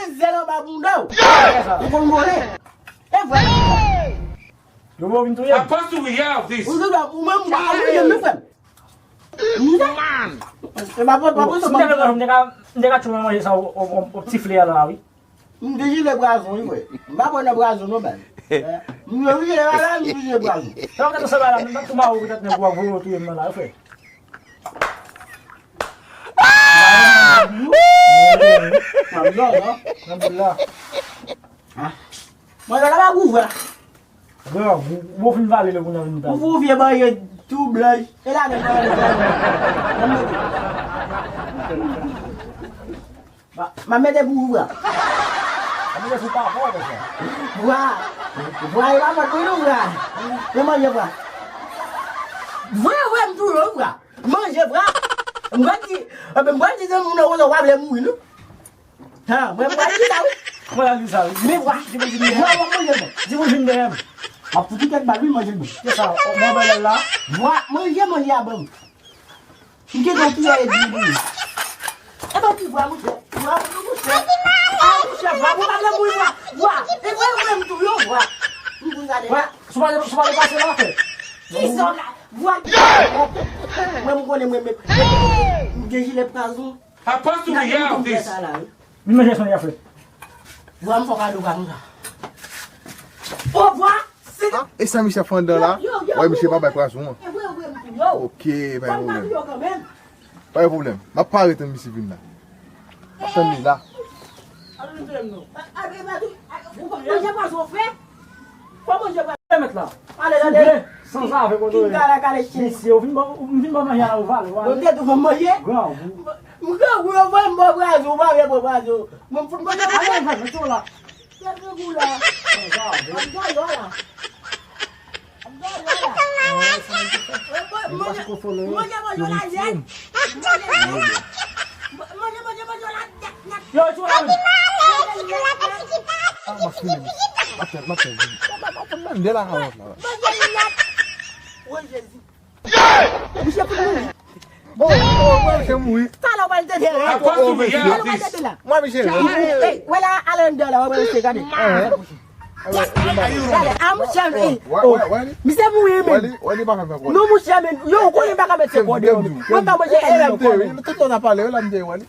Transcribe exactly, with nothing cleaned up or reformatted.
gen zèl anba bounda w. Ou konn vole. E vre. Yo vo vin touye. Apostle, we hear of this. Ou di la, ou menm, ou pa ka touye m, non, frè m. M te ka, m te ka tchoumen manje sa o, o, o, o ti fle a la, wi. M te jile brazon, wi, frè. M pa pran nan brazon, non, baz. M yo jile la, la, m jile brazon. Sa w gade sa la, m ap tou mare w poutèt nèg ou ap voye w touye m nan la, wi, frè. M ap di w, non. Alhamdulillah. Mwen la pa gou vwa. Gran, ou, ou fin vale le pou nan vin. Ou fou vye banye tou blanch. E la menm nan vin. Nan mete. Ma, ma mete pou ou vwa. A mete sou pa fò konsa. Vwa. Vwa e pa mòd pou nou vwa. Men manje vwa. Vwa, vwa m tou yo vwa. Manje vwa. M pral di, mwen di nan moun nan w ap vle mouri nou. Ha, mwen, mwen di sa wi. Mwen la di sa wi. Men vwa. Di pou vin dèyè m. Vwa, w ap manje l bon. Di pou vin dèyè m. M ap fouti kèk bal wi, manje l bon. Se sa, mwen bèl la. Vwa, manje, manje a ban m. M gen yon kiyè e di pou li. E ban ti vwa, mouche. Vwa, mouche. A, mouche, vwa, vwa, vwa, vwa. E vwa, vwa, m tou yo, vwa. M tou gade la. Sou pa, sou pa pase la, fè. Ki sa w la? Vwa. Mwen, m konnen, mwen, mwen, m gen jilè prazon. Apostle Gade m konn fè reality. Sa la, wi. Vin manje swen yafre. Vwa m fò kado pa m sa. O vwa. Ah, e sa misye ap fè anndan la? Yo, yo, yo, Wè, misye pa bay prazon an. E vre, vre, m tou yo. Ok, pa gen pwoblèm. Yo kanmenm. Pa gen pwoblèm. M ap pare tann misye vin la. M ap tann li la. Al manje prazon, frè. Fò manje pwa. Mèt la. Ale, ale. Souple, san zave kote w ye. Kinga la kale chen. Mesye, ou vin ban, ou vin ban manje la, ou vale, ou vale. Mwen te tou fè manje. Gran, ou. Mwen te gou yo voye m bò brazo, ou pa vle bò brazo. Mwen fout manje. Ale, ale, mete w la. Tèt gou la. San zave. Ap gade la. Ap gade la. Manje, manje, manje la nèt. Manje, manje, manje, manje la nèt. Yo, tchou la. Ah, m ap fini. M ap fè, m ap fè. M ap fè mande la kawòt la. Misye fout mouri. Oh, oh, mwen misye mouri. Talè w pral tande la. Talè w pral tande la. Mwen misye. Ey, wè la, al anndan la, w ap wè misye gade. Gade, a mouche, ey. Misye mouri menm. Non, mouche, men, yo, ou konnen m pa ka mete kòde yo. Mwen pa manje, ey, tout tan n ap pale, yo la m te wè li.